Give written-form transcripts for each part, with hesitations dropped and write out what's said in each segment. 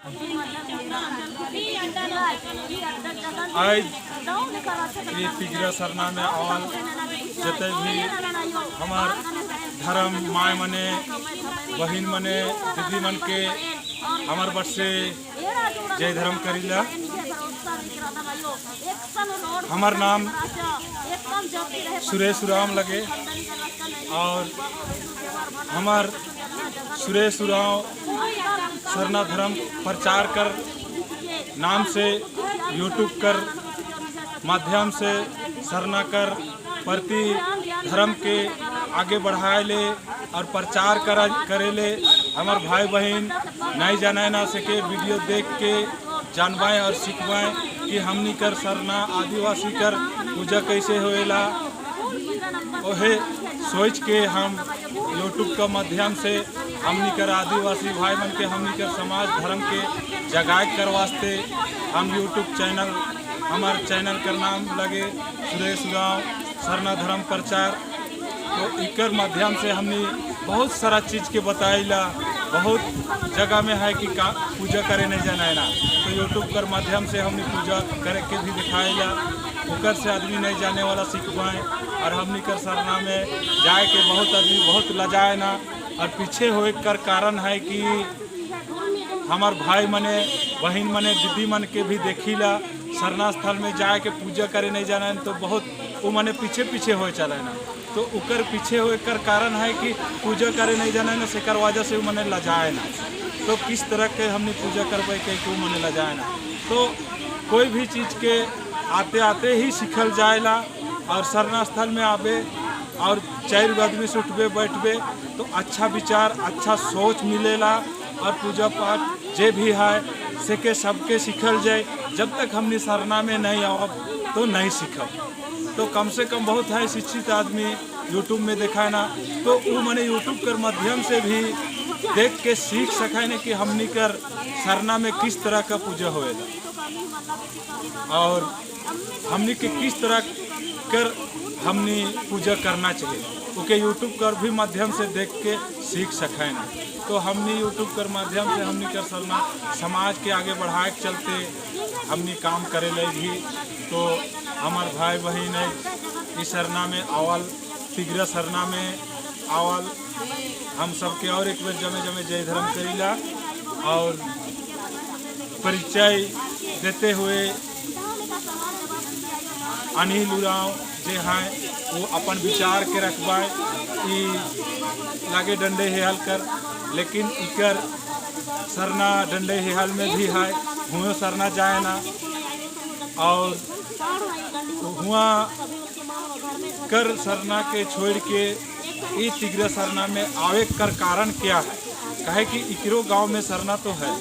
आज ये तिगरा सरना में आवल जते भी हमार धर्म माय मने, बहिन मने, दीदी मन के हमार बट से जय धर्म करीला। हमार नाम सुरेश उरांव लगे और हमार सुरेश उरांव सरना धर्म प्रचार कर नाम से यूट्यूब कर माध्यम से सरना कर प्रति धर्म के आगे बढ़ाए ले और प्रचार करा करे ले। हमार भाई बहन नहीं जाने ना सके, वीडियो देख के जानवाएं और सीखवाएं कि हमनी कर सरना आदिवासी कर पूजा कैसे होएला। ओहे सोच के हम यूट्यूब के माध्यम से हमनी कर आदिवासी भाई मन के, हमनी कर समाज धर्म के जगाए कर वास्ते हम यूट्यूब चैनल, हमार चैनल का नाम लगे सुरेश उरांव सरना धर्म प्रचार। तो इकर माध्यम से हमने बहुत सारा चीज़ के बताइला। बहुत जगह में है कि का पूजा करे नहीं जाना है ना, तो यूट्यूब कर माध्यम से हमने पूजा करे के भी दिखाइला। ओकर से आदमी नहीं जाने वाला सीखवाएं और हमनी कर सरना में जाए के बहुत आदमी बहुत लजाए ना और पीछे होए कर कारण है कि हमार भाई मने, बहन मने, दीदी मन के भी देखिला, सरना स्थल में जाए के पूजा करे नहीं जाना है तो बहुत वो मने पीछे पीछे हो चले ना। तो उकर पीछे होए कर कारण है कि पूजा करे नहीं जाना ना, सेकर वजह से वो मने लजाए ना। तो किस तरह के हमने पूजा करबै के वो मने लजाए ना। तो कोई भी चीज़ के आते आते ही सीखल जाएला और सरना स्थल में आवे और चार गो आदमी से उठबे बैठबे तो अच्छा विचार, अच्छा सोच मिलेला और पूजा पाठ जे भी है से के सबके सीखल जाए। जब तक हमने सरना में नहीं आओ तो नहीं सीखब। तो कम से कम बहुत है शिक्षित आदमी यूट्यूब में देखा है ना, तो वो मने यूट्यूब कर माध्यम से भी देख के सीख सके ना कि हमनी कर सरना में किस तरह का पूजा होएला और हमनी के किस तरह कर हमनी पूजा करना चाहिए। ओके यूट्यूब कर भी माध्यम से देख के सीख सके ना। तो हमनी यूट्यूब कर माध्यम से हमनी कर सरना समाज के आगे बढ़ाए के चलते हमनी काम करे ले भी। तो हमार भाई बहन है, इस सरना में आवल, तिगरा सरना में आवल, हम सबके और एक बार जमे जमे जय धर्म करीला और परिचय देते हुए अनिल उरांव जे हैं, वो अपन विचार के रखवाए। ई लागे डंडे हेहल कर, लेकिन इकर सरना डंडे हेहल में भी है, हुआ सरना जाए ना और हुआ कर सरना के छोड़ के ई तिगरा सरना में आवे कर कारण क्या है? काहे कि इकरो गांव में सरना तो है,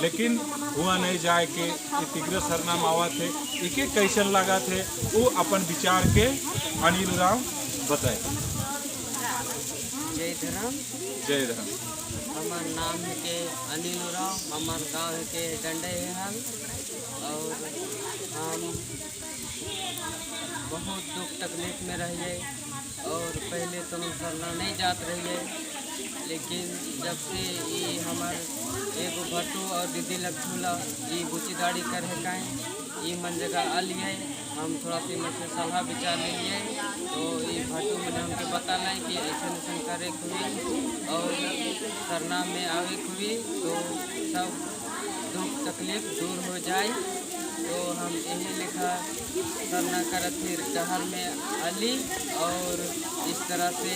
लेकिन हुआ नहीं जाए के ई तिगरा सरना में आवा थे, इके कैसन लगा थे, वो अपन विचार के अनिल उरांव बताए। जय धर्म। जय धर्म। हमार नाम है के अनिल उरांव, हमार गांव है के डंडे हल और हम बहुत दुख तकलीफ में रहिए और पहले तो हम सरना नहीं जात रहिए, लेकिन जब से ये हमार एगो भट्टू और दीदी लक्षुला ये बुची दाढ़ी कर है काएं, ये मन जगह आलिए, हम थोड़ा सी मन से सलाह विचार ले लिए तो ये भट्टू मैंने हमके बता लाए कि ऐसे ऐसे करे हुई और सरना में आवे हुई तो सब दुख तकलीफ दूर हो जाए। तो हम यही लिखा सरना करत फिर डहर में अली और इस तरह से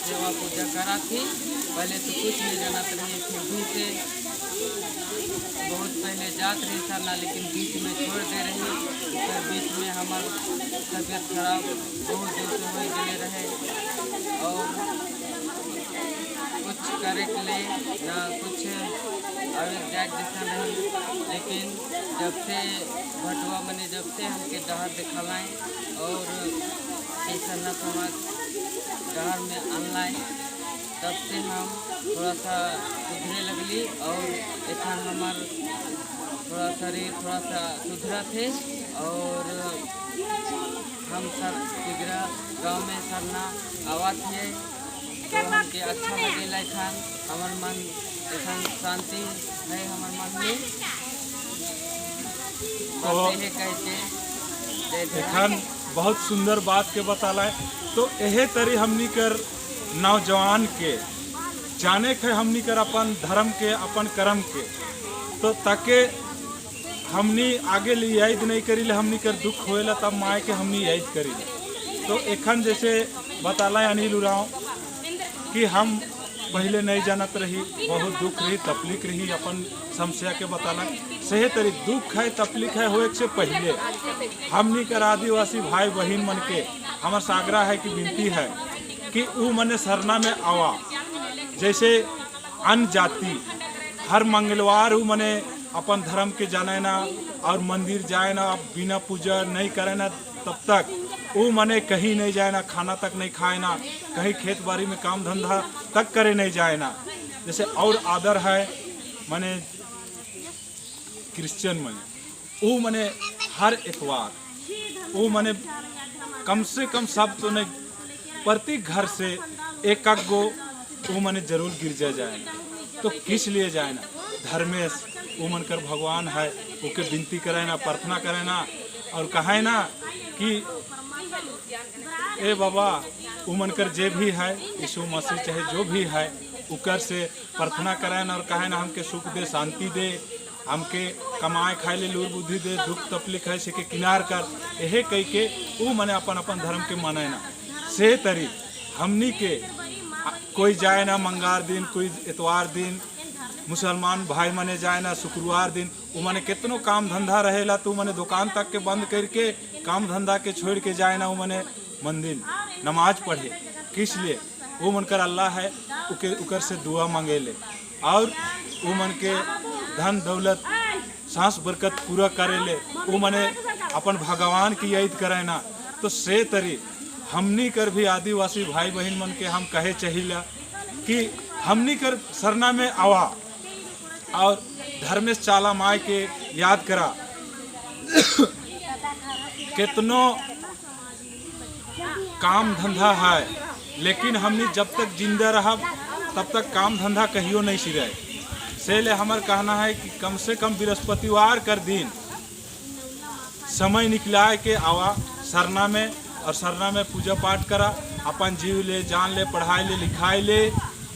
सेवा पूजा करा थी। पहले तो कुछ नहीं जानत रही, फिर भी से बहुत पहले जात रही सरना, लेकिन बीच में छोड़ दे रही। फिर बीच में हमार तबीयत खराब बहुत जोर से हो गए रहे और कुछ करे के लिए ना कुछ आवे जाए जैसा नहीं। लेकिन जब से भटुआ मने जब से हमके डहर दिखलाएं और ये सरना समाज डहर में अनलाए, तब से हम थोड़ा सा सुधरे लगली और एखन हमार थोड़ा शरीर थोड़ा सा सुधरा थे और हम सर तिगरा गांव में सरना आवात है तो हमके अच्छा लगेला। एखन हमार मन एखन शांति है हमार मन में। तो बस यही कह के जय धर्म। एखन बहुत सुंदर बात के बताला है। तो यहे तरी हमनी कर नौजवान के जाने के हमनी कर अपन धर्म के, अपन कर्म के, तो ताके हमनी आगे ले याद नहीं करी ले, हमनी कर दुख होएला तब माए के हमनी याद करी। तो एखन जैसे बताला अनिल उरांव कि हम पहले नहीं जानत रही, बहुत दुख रही, तकलीफ रही, अपन समस्या के बताला। सही तरी दुख है, तकलीफ है होए से पहले हमनी कर आदिवासी भाई बहन मन के हमार सागरा है कि विनती है कि ऊ मने सरना में आवा। जैसे अन्य जाति हर मंगलवार ऊ मने अपन धर्म के जाने ना और मंदिर जाए ना, बिना पूजा नहीं करे ना तब तक वो मने कहीं नहीं जाए ना, खाना तक नहीं खाए ना, कहीं खेत बाड़ी में काम धंधा तक करे नहीं जाए ना। जैसे और आदर है मने क्रिश्चियन मने वो मने हर इतवार वो मने कम से कम सब तो नहीं, प्रति घर से एक एक गो वो मने जरूर गिरजा जाए ना। तो किस लिए जाए ना? धर्मेश वो मन कर भगवान है, ओके विनती करे ना, प्रार्थना करे ना और कहे ना कि ए बाबा, उमन कर जे भी है, यीशु मसीह चाहे जो भी है, उकर से प्रार्थना करे ना और कहे ना हमके सुख दे, शांति दे, हमके कमाए खाए ले लूर बुद्धि दे, दुख तकलीफ है से के किनार कर। यहे कह के ऊ मने अपन अपन धर्म के माने ना। से तरी हमनी के कोई जाए ना मंगार दिन, कोई इतवार दिन, मुसलमान भाई मने जाए ना शुक्रवार दिन। उ मने कितनो काम धंधा रहेला तो मने दुकान तक के बंद करके, काम धंधा के छोड़ के जाए ना उ मने मंदिर नमाज पढ़े। किस लिए? वो मन कर अल्लाह है, उके उकर से दुआ मांगे ले और वो मन के धन दौलत सांस बरकत पूरा करे ले, वो मने अपन भगवान की याद करे ना। तो से तरी हमनी कर भी आदिवासी भाई बहन मन के हम कहे चाहिला कि हमनी कर सरना में आवा और धर्मेश चाला माए के याद करा। कितनो काम धंधा है, लेकिन हमनी जब तक जिंदा रहब तब तक काम धंधा कहियो नहीं सिरे। से ले हमार कहना है कि कम से कम बृहस्पतिवार कर दिन समय निकलाए के आवा सरना में और सरना में पूजा पाठ करा, अपन जीव ले, जान ले, पढ़ाई ले, लिखाई ले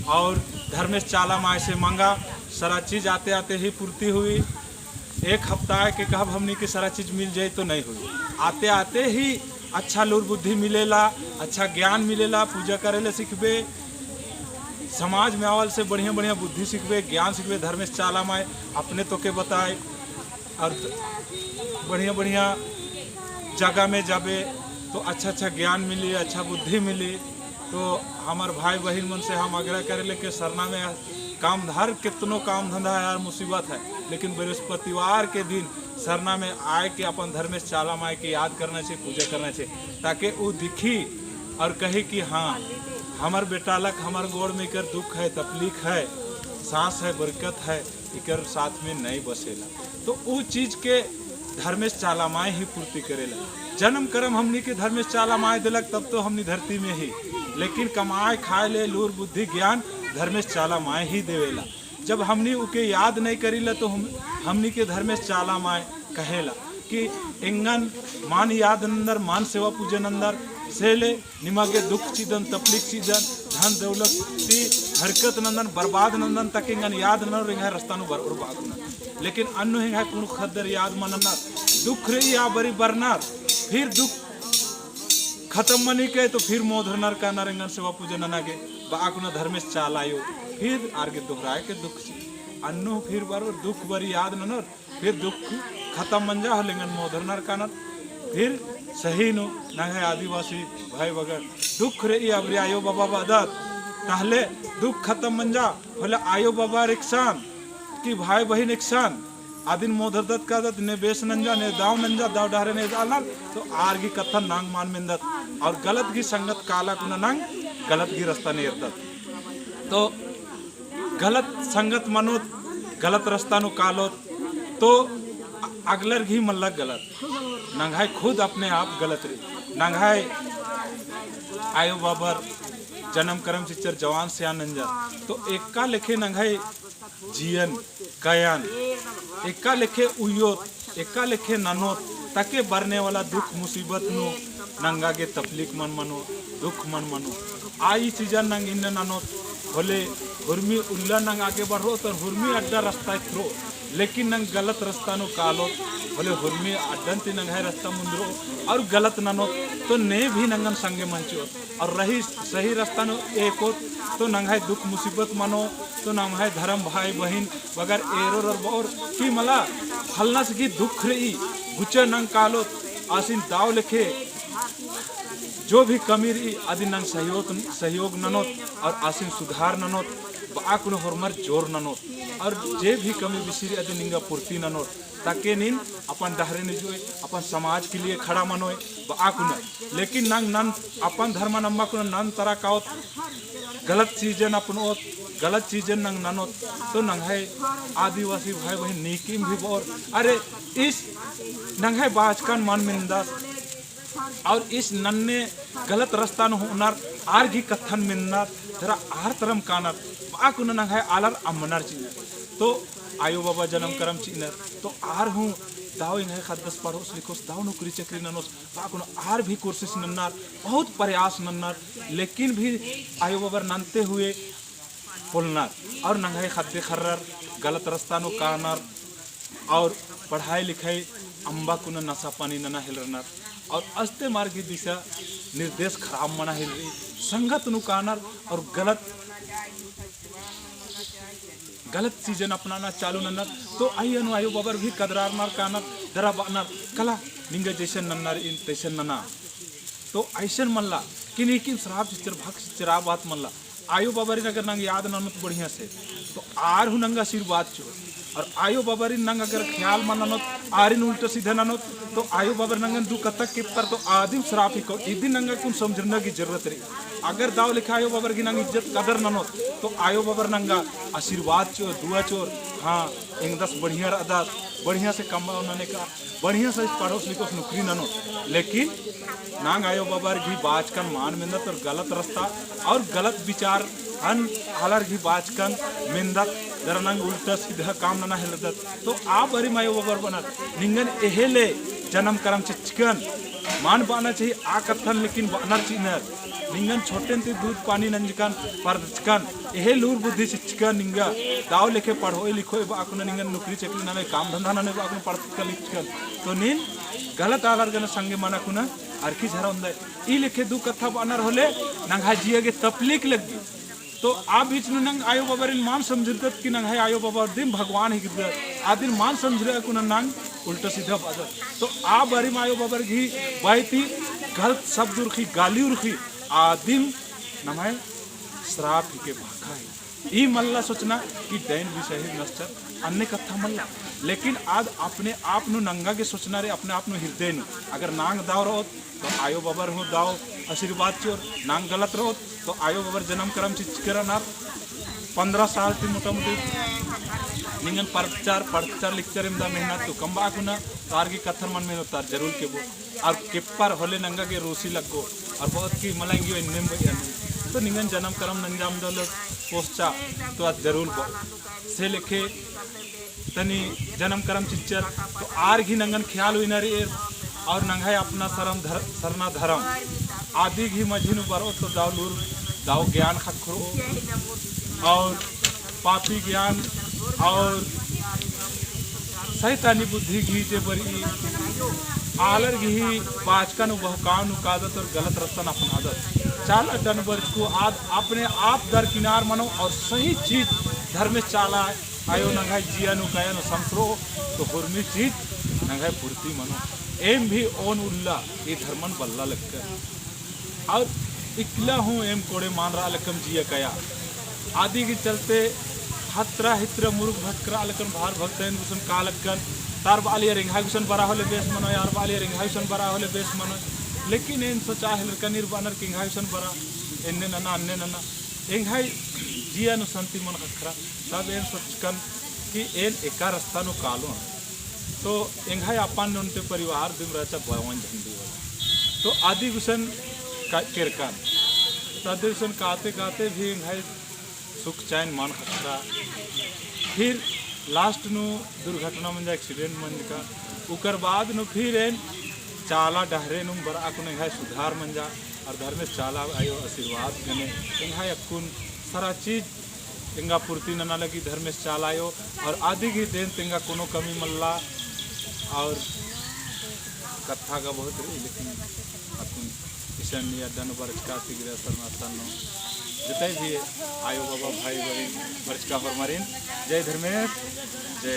और धर्मेश चाला माए से मांगा। सारा चीज़ आते आते ही पूर्ति हुई। एक हफ्ता के कहब हमनी के सारा चीज़ मिल जाए तो नहीं हुई। आते आते ही अच्छा लूर बुद्धि मिलेला, अच्छा ज्ञान मिलेला, पूजा करे ले सीखबे, समाज में आवल से बढ़िया बढ़िया बुद्धि सीखबे, ज्ञान सीखबे। धर्मेश चाला माए अपने तो के बताए और बढ़िया बढ़िया जगह में जाबे तो अच्छा अच्छा ज्ञान मिली, अच्छा बुद्धि मिली। तो हमार भाई बहन मन से हम आग्रह करे ले कि सरना में काम धार कितनो काम धंधा है यार, मुसीबत है, लेकिन बृहस्पतिवार के दिन सरना में आए के अपन धर्मेश चाला माए के याद करना चाहिए, पूजा करना चाहिए, ताकि वो दिखी और कहे कि हाँ हमार बेटा लक हमार गोड़ में इकर दुख है, तकलीफ है, सांस है, बरकत है, इकर साथ में नहीं बसेला। तो वो चीज़ के धर्मेश चाला माए ही पूर्ति करेला। जन्म कर्म हमनी के धर्मेश चाला माए दिलक तब तो हमनी धरती में ही, लेकिन कमाए खाए ले लूर बुद्धि ज्ञान धर्मेश चाला माए ही देवेला। जब हमनी उके याद नहीं करीला तो हम हमनी के धर्मेश चाला माए कहेला कि इंगन मान याद अंदर मान सेवा पूजन अंदर से ले निमगे दुख चीजन, तकलीफ चीजन, धन दौलत ती हरकत नंदन बर्बाद नंदन तक इंगन याद न रिंगा रास्ता नु बर्बाद न, लेकिन अन्नु हिंगा कुण खद्दर याद मनना दुख रे या बरी बरनार फिर दुख खत्म मनी के तो फिर मोधरनर का नरंगन सेवा पूजन नगे बाकुना धर्मेश चालायो फिर आगे दोहराए के दुख ची अन्नु फिर बरो दुख बरी याद ननर फिर दुख खत्म मन जा हलिंगन मोधरनर का नर फिर सही नो नगे आदिवासी भाई बगर दुख रे ई अबरी आयो बाबा बादत ताहले दुख खत्म मन जा होले आयो बाबा रिक्सान कि भाई बहन इकसान आदिन मोधर दत का दत ने बेस नंजा ने दाव नंजा दाव डारे ने दालनाल तो आरगी कथन नांग मान मिंदत और गलत की संगत काला कुना नांग गलत की रास्ता नहीं इरतत। तो गलत संगत मनोत गलत रास्ता नु कालोत तो अगलर घी मल्लक गलत नंगाई खुद अपने आप गलत रही नंगाई आयो बाबर जन्म करम चिचर जवान से नंजा तो एक का लिखे नंगाई जियन कयान एका लेखे उयोत एका लेखे ननोत ताके बरने वाला दुख मुसीबत नु नंगा के तकलीफ मन मनो दुख मन मनो आई चीजा नंग इन ननोत होले हुर्मी उल्ला नंग आगे बढ़ो तो हुर्मी अड्डा रास्ता थ्रो लेकिन नंग गलत रास्ता नु कालो होले हुर्मी अड्डन ती नंग है रास्ता मुंद्रो और गलत ननोत तो ने भी नंगन संगे मंचो और रही सही रास्ता नु एक हो तो नंग है दुख मुसीबत मनो तो नंग है धर्म भाई बहन बगर एरो और और की मला फलना से की दुख रही गुचे नंग कालो आसिन दाव लिखे जो भी कमी रही आदि नंग सहयोग सहयोग ननोत और आसिन सुधार ननोत बाकुन हरमर जोर ननोत और जे भी कमी बिसिरी आदि निंगा पूर्ति ननोत ताकि निन अपन डहरे निजोय अपन समाज के लिए खड़ा मनोय बाकुन लेकिन नंग नन अपन धर्म नम्मा कुन नन तरा कावत गलत चीजें अपनोत गलत चीजें नंग ननोत तो नंग है आदिवासी भाई बहन नीकिम भी और अरे इस नंग है बाजकान मन मिंदास और इस नन्ने गलत रास्ता नु होनार आर गी कथन मिन्नार जरा are तरम कानर बाकुन नंग है आलर अमनार चिनर तो आयो बाबा जन्म करम चिनर तो आर हूँ दाव इन है खद्दस पढ़ोस लिखोस दाव नौकरी चक्री ननोस बाकुन आर भी कोशिश नन्नार बहुत प्रयास नन्नार लेकिन भी आयो बाबा ननते हुए बोलनार और नंगाई खद्दे खर्रर गलत रास्ता नु कानर और पढ़ाई लिखाई अम्बा कुन नशा पानी नना हिलरनार और अस्ते मार्ग की दिशा निर्देश खराब मना हिल रही संगत नु कानर और गलत गलत चीजें अपनाना चालू नन्नर तो आई अनु आयो बाबर भी कदरार नार कानर दरा बानर कला निंगा जैसे नन्नार इन तैसे नना तो ऐसन मल्ला कि नहीं कि शराब चिचर भक चिचरा बात मल्ला आयो बाबरी अगर नंग याद ननत बढ़िया से तो आर हूँ नंगा आशीर्वाद चो और आयो बाबरी नंग अगर ख्याल मन ननत आरिन उल्टा सीधा ननत तो आयो बाबर नंगन दु कतक के पर तो आदिम शराब ही को इदी नंगा कुन समझने की जरूरत रही अगर दाव लिखा आयो बाबर की नंग इज्जत कदर ननत तो आयो बाबर नंगा आशीर्वाद चोर दुआ चोर हाँ इंगदस बढ़िया अदास बढ़िया से कमा उन्होंने का बढ़िया से पढ़ोस लिखोस नौकरी ननो लेकिन नांग आयो बाबर भी बाजकन मान मिंदत और गलत रास्ता और गलत विचार हन हालर भी बाजकन मिंदत जरा नंग उल्टा सीधा काम नना हिलदत तो आप अरे मायो बाबर बनत निंगन एहेले जन्म करम चिचकन मान बाना चाहिए आ कथन लेकिन बानर चिनर निंगन छोटेन ते दूध पानी नंजकन परचकन एहे लूर बुद्धि चिचकन निंगा दाव लेखे पढ़ो लिखो बा निंगन नौकरी चकरी नाने काम धंधा नाने बा पढ़ लिखचकन तो निन गलत आलर गन संगे मना कुना अरखी झरा उंदा ई लिखे दु कथा बानर होले नंगा जिया के तकलीफ लगी तो आ बीच नु नंग आयो बाबा इन मान समझदत कि नंग है आयो बाबा दिन भगवान ही गिरदत आ दिन मान समझ रहे कुना नंग उल्टा सीधा बाजत तो आ बारी में आयो बाबर घी बाईती गलत शब्द उर्खी गाली उर्खी आदिम नमाए श्राप ही के भाखा है ई मल्ला सोचना कि डैन भी सही नश्चर अन्य कथा मल्ला लेकिन आज अपने आप नु नंगा के सोचना रे अपने आप नु हृदय नु अगर नांग दाव रहो तो आयो बाबर हो दाव आशीर्वाद चोर नांग गलत रहो तो आयो बाबर जन्म करम चिच करनार 15 साल थी मोटा मोटी निंगन परचार परचार लिखचर इमदा मेहनत तो कम बाकुना तार की कथर मन में तार जरूर के वो और केप्पर होले नंगा के रोसी लगो और बहुत की मलांगी इन्ने तो निंगन जन्म करम नंजाम दल पोस्चा तो आज जरूर बो से लिखे तनी जन्म करम चिच्चर तो आर घी नंगन ख्याल हुई नरी और नंगाई अपना शरम धर सरना धर्म आदि घी मझिनु बरो तो दाव लूर दाव ज्ञान खखरो और पापी ज्ञान और शैतानी बुद्धि घी जे बरी आलर घी बाचकन बहकान कादत और गलत रास्ता न अपनादत चाल अड्डन बर्ज को आद अपने आप दरकिनार मनो और सही चीज धर्म में चाला आयो नंगाई जियानु कायानु संसरो तो हुर्मी चीज नंगाई पूर्ति मनो एम भी ओन उल्ला ये धर्मन बल्ला लगकर और इकला हूँ एम कोड़े मान रहा लकम जिया कया आदि के चलते हत्रा हित्र मुर्ग भटकरा लकन भार भक्तन गुसन का लकन तार बालिया रिंघा गुसन बरा होले बेस मनो यार बालिया रिंघा गुसन बरा होले बेस मनो लेकिन इन सोचा है कनीर बानर किंघा गुसन बरा इन्ने नना अन्ने नना एंघाई जिया नु शांति मन खखरा तब एन सोचकन कि एन एका रास्ता नु कालो तो एंघाई अपन उनते परिवार दिन रहता भगवान झंडी वाला तो आदि गुसन केरकान तो आदि गुसन काते काते भी एंघाई सुख चैन मन खखरा फिर लास्ट नु दुर्घटना मन जा, एक्सीडेंट मन का, उकर बाद नु फिर एन चाला डहरे नु बरा कुन है सुधार मन जा और धर्मेश चाला आयो आशीर्वाद गने इंगा अकुन सारा चीज इंगा पूर्ति नना लगी धर्मेश चाला आयो और आदि की देन तेंगा कोनो कमी मल्ला। और कथा का बहुत रही, लेकिन अकुन ईशान या डन बरचका तिगरे सरना जते भी आयो बाबा भाई बहन बरचका फरमारिन। जय धर्मेश, जय।